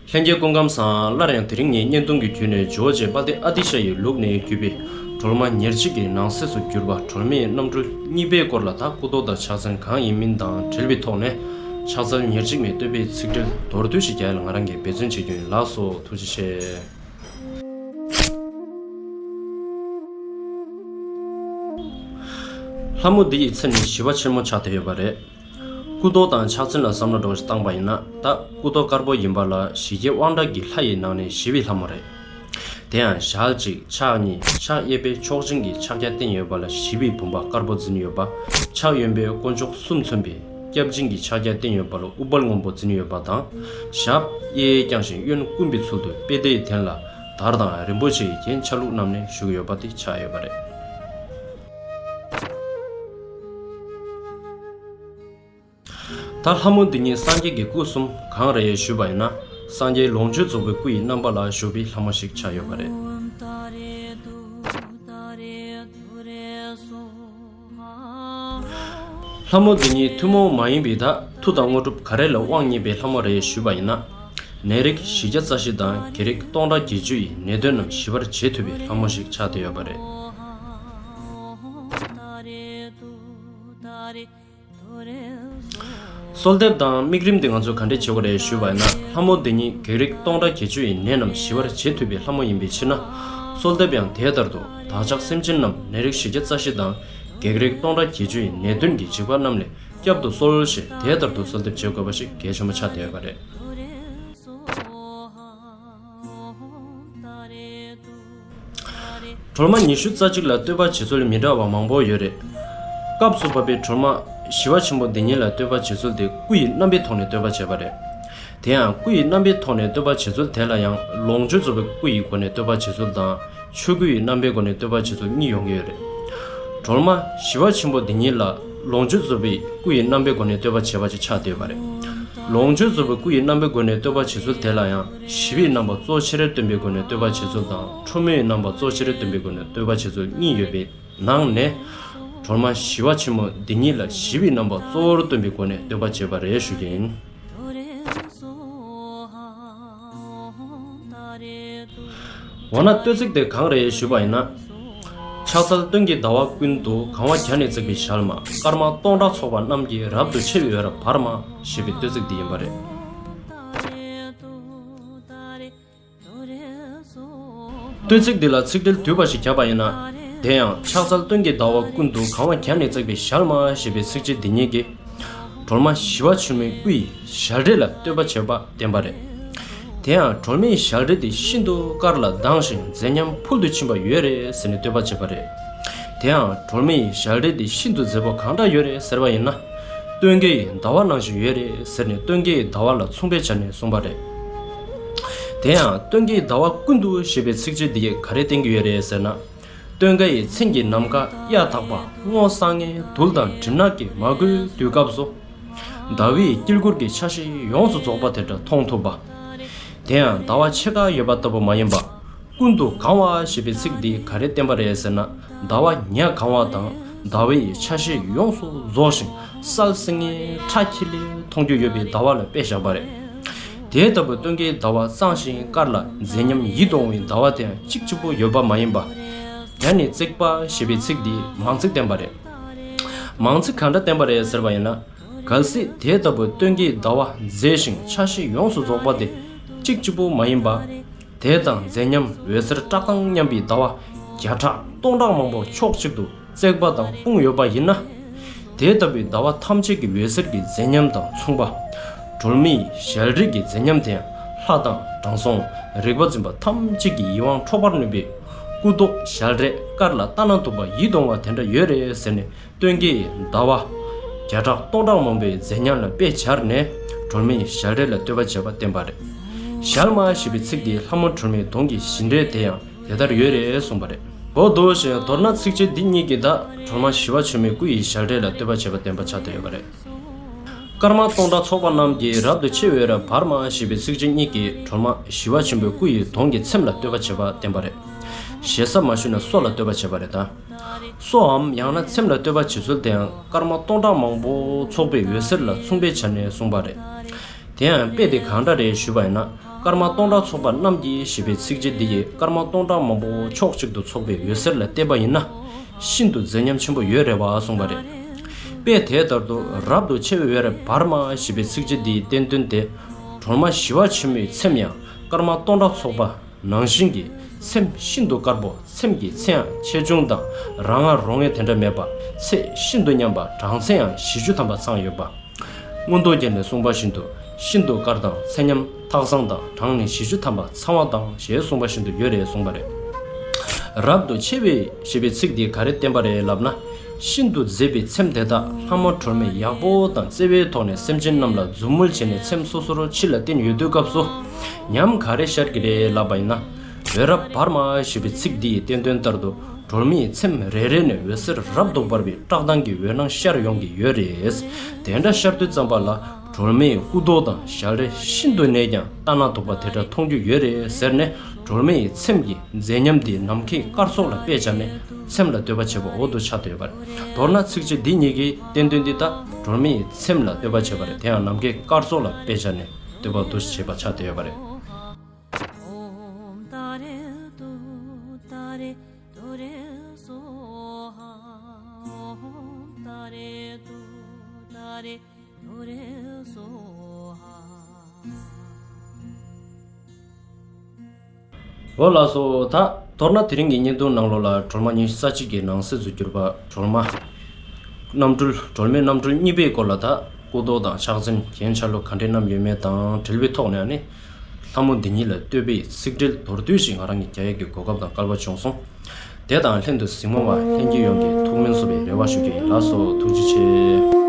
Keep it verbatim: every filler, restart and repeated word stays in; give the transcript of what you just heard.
ལྷན་རྒྱས་སྐུ་ཁམས་བཟང་། སླར་ཡང་དེ་རིང་ངས་བརྙན་ཐུང་གི་བརྒྱུད་ནས་ཇོ་བོ་རྗེ་དཔལ་ལྡན་ཨ་ཏི་ཤ་ཡི་ལུགས་ནས་བརྒྱུད་པའི་སྒྲོལ་མ་ཉེར་གཅིག་གི་ནང་གསེས་སུ་གྱུར་པ་སྒྲོལ་མའི་རྣམ་འཕྲུལ་གཉིས་པའི་སྐོར་ལ། ད་སྐུ་མདོག་དང་ཕྱག་མཚན་གང་ཡིན་མིན་དང་འབྲེལ་བའི་ཐོག་ནས། ཕྱག་འཚལ་ཉེར་གཅིག་མའི་བསྟོད་པའི་ཚིག་འགྲེལ་མདོར་བསྡུས་ཤིག་རྒྱག་ཡ་ལ་ང་རང་གིས་འབད་བརྩོན་བྱེད་རྒྱུ་ཡིན། ལགས་སོ། ཐུགས་རྗེ་ཆེ། ལྷ་མོ་འདི་ཡི་མཚན་ནི་ཞི་བ་ཆེན་མོ་ཆགས་བསྡད་ཡོད་པ་རེད། སྐུ་མདོག་དང་ཕྱག་མཚན་ལ་བསམ་བློ་འདྲ་བོ་ཞིག་བཏང་པ་ཡིན་ན། ད་སྐུ་མདོག་དཀར་པོ་ཡིན་པ་ལ་ཞི་རྒྱས་དབང་དྲག་གི་ལྷ་ཡི་ནང་ནས་ཞི་བའི་ལྷ་མོ་རེད། དེ་ཡང་ཞལ་གཅིག་ཕྱག་གཉིས་ཕྱག་གཡས་པས་མཆོག་སྦྱིན་གྱི་ཕྱག་རྒྱ་བསྟན་ཡོད་པ་ལ་ཞི་བའི་བུམ་པ་དཀར་པོ་འཛིན་ཡོད་པ། ཕྱག་གཡོན་པས་དཀོན་མཆོག་གསུམ་མཚོན་པའི་སྐྱབས་སྦྱིན་གྱི་ཕྱག་རྒྱ་བསྟན་ཡོད་པ་ལ་ཨུཏྤལ་སྔོན་པོ་འཛིན་ཡོད་པ་དང་། ཞབས་གཡས་བརྐྱང་ཞིང་གཡོན་བསྐུམ་པའི་ཚུལ་དུ་པད་ཟླའི་གདན་ལ་དར་དང་རིན་པོ་ཆེའི་རྒྱན་ཆ་ལུགས་བསྣམས་ནས་བཞུགས་ཡོད་པ་དེ་ཆགས་ཡོད་པ་རེད། ད་ལྷ་མོ་འདི་ཉིད་སངས་རྒྱས་ཀྱི་སྐུ་གསུམ་གང་རེད་ཞུས་པ་ཡིན་ན། སངས་རྒྱས་ལོངས་སྤྱོད་རྫོགས་པའི་སྐུ་ཡི་རྣམ་པ་ལ་བཞུགས་པའི་ལྷ་མོ་ཞིག་ཆགས་ཡོད་པ་རེད། ལྷ་མོ་འདི་ཉིད་ཐུན་མོང་མ་ཡིན་པའི་ད་མཐུ་དང་དངོས་གྲུབ་ག་རེ་ལ་དབང་བརྙེས་པའི་ལྷ་མོ་རེད་ཞུས་པ་ཡིན་ན། ནད་རིགས་བཞི་བརྒྱ་རྩ་བཞི་དང་བགེགས་རིགས་སྟོང་ཕྲག་བརྒྱད་ཅུ་ཡི་ནད་གདོན་རྣམས་ཞི་བར་བྱེད་ཐུབ་པའི་ལྷ་མོ་ཞིག་ཆགས་བསྡད་ཡོད་པ་རེད། གསོལ་འདེབས་དང་དམིགས་རིམ་འདི་ང་ཚོས་ག་འདྲས་བྱེད་དགོས་རེད་ཞུས་པ་ཡིན་ན། ལྷ་མོ་འདི་ཉིད་བགེགས་རིགས་སྟོང་ཕྲག་བརྒྱད་ཅུ་ཡི་ནད་རྣམས་ཞི་བར་བྱེད་ཐུབ་པའི་ལྷ་མོ་ཡིན་པའི་ཕྱིར་ན། གསོལ་འདེབས་ཡང་དེ་ལྟར་དུ། བདག་ཅག་སེམས་ཅན་རྣམས་ནད་རིགས་བཞི་བརྒྱ་རྩ་བཞི་དང་། བགེགས་རིགས་སྟོང་ཕྲག་བརྒྱད་ཅུ་ཡི་ནད་གདོན་གྱི་འཇིགས་པ་རྣམས་ལས་བསྐྱབ་ཏུ་གསོལ་ཞེས་དེ་ལྟར་དུ་གསོལ་འདེབས་བྱེད་དགོས་པ་ཞིག་གལ་ཆེན་པོ་ཆགས་བསྡད་ཡོད་པ་རེད། སྒྲོལ་མ་ཉི་ཤུ་རྩ་གཅིག་ལ་བསྟོད་པ་བྱེད་ཚུལ་མི་འདྲ་བ་མང་པོ་ཡོད་རེད། སྐབས་སུ་བབ་པའི་སྒྲོལ་མ་ཞི་བ་ཆེན་པོ་འདི་ཉིད་ལ་བསྟོད་པ་བྱེད་ཚུལ་དེ་སྐུ་ཡི་རྣམ་པའི་ཐོག་ནས་བསྟོད་པ་བྱེད་པ་རེད། དེ་ཡང་སྐུ་ཡི་རྣམ་པའི་ཐོག་ནས་བསྟོད་པ་བྱེད་ཚུལ་དེ་ལ་ཡང་ལོངས་སྤྱོད་རྫོགས་པའི་སྐུ་ཡི་སྒོ་ནས་བསྟོད་པ་བྱེད་ཚུལ་དང་། ཆོས་སྐུ་ཡི་རྣམ་པའི་སྒོ་ནས་བསྟོད་པ་བྱེད་ཚུལ་གཉིས་ཡོང་གི་ཡོད་རེད། སྒྲོལ་མ་ཞི་བ་ཆེན་པོ་འདི་ཉིད་ལ་ལོངས་སྤྱོད་རྫོགས་པའི་སྐུ་ཡི་རྣམ་པའི་སྒོ་ནས་བསྟོད་པ་བྱེད་པ་ཅིག་ཆགས་བསྡད་པ་རེད། ལོངས་སྤྱོད་རྫོགས་པའི་སྐུ་ཡི་རྣམ་པའི་སྒོ་ནས་བསྟོད་པ་བྱེད་ཚུལ་དེ་ལ་ཡང་ཞི་བའི་རྣམ་པ་གཙོ་ཆེར་སྟོན་པའི་སྒོ་ནས་བསྟོད་པ་བྱེད་ཚུལ་དང་། འཁྲུལ་མེད་རྣམ་པ་གཙོ་ཆེར་སྟོན་པའི་སྒོ་ནས་བསྟོད་པ་བྱེད་ཚུལ་གཉིས་ཡོད་པའི་ནང་ནས། སྒྲོལ་མ་ཞི་བ་ཆེན་པོ་འདི་ཉིད་ལ་ཞི་བའི་རྣམ་པ་གཙོ་བོར་སྟོན་པའི་སྒོ་ནས་བསྟོད་པ་བྱེད་པ་རེད་ཞུ་རྒྱུ་ཡིན། འོ་ན་བསྟོད་ཚིག་དེ་གང་རེད་ཞུས་པ་ཡིན་ན། ཕྱག་འཚལ་སྟོན་ཀའི་ཟླ་བ་ཀུན་ཏུ། གང་བ་བརྒྱ་ནི་བརྩེགས་པའི་ཞལ་མ། སྐར་མ་སྟོང་ཕྲག་ཚོགས་པ་རྣམས་ཀྱིས། རབ་ཏུ་ཕྱེ་བའི་འོད་རབ་འབར་མ། ཞེས་པའི་བསྟོད་ཚིག་འདི་ཡིན་པ་རེད། བསྟོད་ཚིག་འདི་ལ་ཚིག་འགྲེལ་བསྡུས་པ་ཞིག་བརྒྱབ་པ་ཡིན་ན། དེ་ཡང་ཕྱག་འཚལ་སྟོན་ཀའི་ཟླ་བ་ཀུན་ཏུ། གང་བ་བརྒྱ་ནི་བརྩེགས་པའི་ཞལ་མ། ཞེས་པའི་ཚིགས་བཅད་འདི་ཉིད་ཀྱིས། སྒྲོལ་མ་ཞི་བ་ཆེན་མོའི་སྐུ་ཡི་ཞལ་རས་ལ་བསྟོད་པ་བྱེད་པ་བསྟན་པ་རེད། དེ་ཡང་སྒྲོལ་མའི་ཞལ་རས་དེ་ཤིན་ཏུ་དཀར་ལ་མདངས་ཤིང་མཛེས་ཉམས་ཕུལ་དུ་ཕྱིན་པ་ཡོད་རེད་ཟེར་ནས་བསྟོད་པ་བྱེད་པ་རེད། དེ་ཡང་སྒྲོལ་མའི་ཞལ་རས་དེ་ཤིན་ཏུ་མཛེས་པོ་གང་འདྲ་ཡོད་རེད་ཟེར་བ་ཡིན་ན། སྟོན་ཀའི་ཟླ་བ་ནང་བཞིན་ཡོད་རེད་ཟེར་ནས་སྟོན་ཀའི་ཟླ་བ་ལ་མཚུངས་པའི་ཆ་ནས་གསུངས་པ་རེད། དེ་ཡང་སྟོན་ཀའི་ཟླ་བ་ཀུན་ཏུ་ཞེས་པའི་ཚིགས་བཅད་འདི་ཡིས་ག་རེ་བསྟན་གྱི་ཡོད་རེད་ཟེར་ན། སྟོན་ཀའི་མཚན་གྱི་ནམ་མཁའ་གཡའ་དག་པ། སྔོ་བསངས་མངལ་རྡུལ་དང་གྲིབ་ནག་གིས་མ་གོས་དུས་སྐབས་སུ། ཟླ་བའི་དཀྱིལ་འཁོར་གྱི་ཆ་ཤས་ཡོངས་སུ་རྫོགས་པ་དེ་འདྲ་མཐོང་ཐུབ་པ། དེ་ཡང་ཟླ་བ་ཕྱེད་ཀ་ཡོད་པ་ལྟ་བུ་མ་ཡིན་པ། ཀུན་ཏུ་གང་བ་ཞེས་པའི་ཚིག་འདིས་ག་རེ་བསྟན་པ་རེད་ཟེར་ན། ཟླ་བ་ཉ་གང་བ་དང་ཟླ་བའི་ཆ་ཤས་ཡོངས་སུ་རྫོགས་ཤིང་གསལ་སིང་ངེ་ཁྲ་འཁྱིལ་ལེ་མཐོང་རྒྱུ་ཡོད་པའི་ཟླ་བ་ལ་དཔེ་བཞག་པ་རེད། དེ་ལྟ་བུ་སྟོན་ཀའི་ཟླ་བ་གཙང་ཞིང་དཀར་ལ་མཛེས་ཉམས་ཡིད་དུ་འོང་བའི་ཟླ་བ་དེ་ཡང་གཅིག་གཅིག་པུ་ཡོད་པ་མ་ཡིན་པ། བརྒྱ་ནི་བརྩེགས་པ་ཞེས་པའི་ཚིག་འདིས་མང་ཚིག་བསྟན་པ་རེད། མང་ཚིག་གང་འདྲ་བསྟན་པ་རེད་ཟེར་བ་ཡིན་ན། གལ་སྲིད་དེ་ལྟ་བུ་སྟོན་ཀའི་ཟླ་བ་མཛེས་ཤིང་ཆ་ཤས་ཡོངས་སུ་རྫོགས་པ་དེ་གཅིག་གཅིག་པུ་མ་ཡིན་པ། དེ་དང་མཛེས་ཉམས་འོད་ཟེར་བཀྲག་མདངས་མཉམ་པའི་ཟླ་བ་བརྒྱ་ཕྲག་སྟོང་ཕྲག་མང་པོ་ཕྱོགས་གཅིག་ཏུ་བརྩེགས་པ་དང་སྤུངས་ཡོད་པ་ཡིན་ན། དེ་ལྟ་བུའི་ཟླ་བ་ཐམས་ཅད་ཀྱི་འོད་ཟེར་གྱི་མཛེས་ཉམས་དང་མཚུངས་པ། སྒྲོལ་མའི་ཞལ་རས་ཀྱི་མཛེས་ཉམས་དེ་ཡང་ལྷ་དང་དྲང་སྲོང་རིག་པ་འཛིན་པ་ཐམས་ཅད་ཀྱི་ཡིད་དབང་འཕྲོག་པར་ནུས་པའི་སྐུ་མདོག་ཞལ་རས་དཀར་ལ་ལྟ་ན་སྡུག་པ་ཡིད་དུ་འོང་བ་དེ་འདྲ་ཡོད་རེད་ཟེར་ནས། སྟོན་ཀའི་ཟླ་བ་བརྒྱ་ཕྲག་སྟོང་ཕྲག་མང་པོའི་མཛེས་ཉམས་ལ་དཔེ་སྦྱར་ནས་སྒྲོལ་མའི་ཞལ་རས་ལ་བསྟོད་པ་བྱེད་པ་བསྟན་པ་རེད། ཞལ་མ་ཞེས་པའི་ཚིག་འདིས་ལྷ་མོ་སྒྲོལ་མའི་གདོང་གི་བཞིན་རས་དེ་ཡང་དེ་ལྟར་ཡོད་རེད་གསུངས་པ་རེད། འོ་འདུག་སེ་མདོར་ན་ཚིགས་བཅད་འདི་གཉིས་ཀྱིས་ད་སྒྲོལ་མ་ཞི་བ་ཆེན་མོའི་སྐུ་ཡི་ཞལ་རས་ལ་བསྟོད་པ་བྱེད་པ་བསྟན་པ་ཆགས་བསྡད་ཡོད་པ་རེད། སྐར་མ་སྟོང་ཕྲག་ཚོགས་པ་རྣམས་ཀྱིས། རབ་ཏུ་ཕྱེ་བའི་འོད་རབ་འབར་མ་ཞེས་པའི་ཚིགས་བཅད་གཉིས་ཀྱིས་སྒྲོལ་མ་ཞི་བ་ཆེན་པོའི་སྐུ་ཡི་གདོང་གི་ཚེམས་ལ་བསྟོད་པ་བྱེད་པ་བསྟན་པ་རེད། ཞེ་ས་མ་ཞུས་ན་སོ་ལ་བསྟོད་པ་བྱེད་པ་རེད་ད། སོའམ་ཡང་ན་ཚེམས་ལ་བསྟོད་པ་བྱེད་ཚུལ་དེའང་སྐར་མ་སྟོང་ཕྲག་མང་པོ་ཚོགས་པའི་འོད་ཟེར་ལ་མཚུངས་པའི་ཆ་ནས་གསུངས་པ་རེད། དེའང་དཔེ་དེ་གང་འདྲ་རེད་ཞུས་པ་ཡིན་ན། ཀརྨ་སྟོང་ཕྲག་ཚོགས་པ་རྣམས་ཀྱིས་ཞེས་པའི་ཚིགས་བཅད་འདི་ཡིས་ཀརྨ་སྟོང་ཕྲག་མང་པོ་ཕྱོགས་གཅིག་ཏུ་ཚོགས་པའི་འོད་ཟེར་ལ་བལྟས་པ་ཡིན་ན། ཤིན་ཏུ་མཛེས་ཉམས་ཆེན་པོ་ཡོད་རེད་བ་གསུངས་པ་རེད། དཔེ་དེ་ལྟར་དུ་རབ་ཏུ་ཕྱེ་བའི་འོད་འབར་མ་ཞེས་པའི་ཚིགས་བཅད་འདིའི་བསྟན་དོན་དེ། སྒྲོལ་མ་ཞི་བ་ཆེན་མོའི་ཚེམས་ཡང་ཀརྨ་སྟོང་ཕྲག་ཚོགས་པ་ནང་བཞིན་གྱི་ཚེམས་ཤིན་ཏུ་དཀར་པོ། ཚེམས་ཀྱི་ཚད་ཡང་ཆེ་ཆུང་དང་རང་ང་རོ་ངེས་དེ་འདྲ་མེད་པ། ཚད་ཤིན་ཏུ་མཉམ་པ། གྲངས་ཚད་ཡང་བཞི་བཅུ་ཐམ་པ་ཚང་ཡོད་པ། མངོན་རྟོགས་རྒྱན་ནས་གསུངས་པ་བཞིན་དུ་ཤིན་ཏུ་དཀར་དང་ཚད་མཉམ། ཐག་བཟང་དང་གྲངས་ནི་བཞི་བཅུ་ཐམ་པ་ཚང་བ་དང་ཞེས་གསུངས་པ་བཞིན་དུ་ཡོད་རེད་གསུངས་པ་རེད། རབ་ཏུ་ཕྱེ་བའི་ཞེས་པའི་ཚིག་འདིས་ག་རེ་བསྟན་པ་རེད་ལབ་ན། ཤིན་ཏུ་མཛེས་པའི་ཚེམས་དེ་དག་ལྷ་མོ་སྒྲོལ་མས་ཡག་པོ་དང་བརྩེ་བའི་ཐོག་ནས་སེམས་ཅན་རྣམས་ལ་འཛུབ་མོལ་བྱས་ནས་ཚེམས་སོ་སོར་ཕྱི་ལ་བསྟན་ཡོད་དུས་སྐབས་སུ། ཉམས་ག་རེ་ཤར་གྱི་རེད་ལབ་པ་ཡིན་ན། འོད་རབ་འབར་མ་ཞེས་པའི་ཚིག་འདི་ཡི་བསྟན་དོན་ལྟར་དུ། སྒྲོལ་མའི་ཚེམས་རེ་རེ་ནས་འོད་ཟེར་རབ་ཏུ་འབར་བའི་བཀྲག་མདངས་ཀྱི་འོད་སྣང་ཤར་ཡོང་གི་ཡོད་རེད། དེ་འདྲ་ཤར་དུས་ཙམ་པ་ལ། སྒྲོལ་མའི་སྐུ་མདོག་དང་ཞལ་རས་ཤིན་ཏུ་ནས་ཀྱང་ལྟ་ན་སྡུག་པ་དེ་འདྲ་མཐོང་རྒྱུ་ཡོད་རེད་ཟེར་ནས། སྒྲོལ་མའི་ཚེམས་ཀྱི་མཛེས་ཉམས་འདི་ནམ་མཁའི་སྐར་ཚོགས་ལ་དཔེ་བྱས་ནས་ཚེམས་ལ་བསྟོད་པ་བྱེད་པ་འོ་དུ་ཆགས་བསྡད་ཡོད་པ་རེད། མདོར་ན་ཚིགས་བཅད་འདི་གཉིས་ཀྱི་བསྟན་དོན་འདི་ལྟ། སྒྲོལ་མའི་ཚེམས་ལ་བསྟོད་པ་བྱེད་པ་རེད། དེ་ཡང་ནམ་མཁའི་སྐར་ཚོགས་ལ་དཔེ་བྱས་ནས་བསྟོད་པ་འོ་དུ་བྱེད་པ་ཆགས་བསྡད་ཡོད་པ་རེད། འོ་ལགས་སོ། ད་མདོར་ན་དེ་རིང་གི་བརྙན་ཐུང་ནང་ལོགས་ལ་སྒྲོལ་མ་ཉི་ཤུ་རྩ་གཅིག་གི་ནང་གསེས་སུ་གྱུར་པ་སྒྲོལ་མ་རྣམ་སྤྲུལ། སྒྲོལ་མའི་རྣམ་སྤྲུལ་གཉིས་པའི་སྐོར་ལ། ད་སྐུ་མདོག་དང་ཕྱག་མཚན་གྱེན་ཆ་ལུགས་ག་འདྲས་བསྣམས་ཡོད་མེད་དང་འབྲེལ་བའི་ཐོག་ནས་ནི། ལྷ་མོ་འདི་ཉིད་ལ་བསྟོད་པའི་ཚིག་འགྲེལ་མདོར་བསྡུས་ཤིག་ང་རང་གིས་རྒྱག་ཡས་ཀྱི་གོ་སྐབས་དང་སྐལ་བ་བྱུང་སོང་། དེ་དང་ལྷན་དུ་གཟིགས་མོ་བ་ལྷན་རྒྱས་ཡོངས་ཀྱི་ཐུགས་སྨོན་གསོ་བའི་རེ་བ་ཞུ་རྒྱུ་ཡིན་ལགས་སོ། ཐུགས་རྗེ་ཆེ།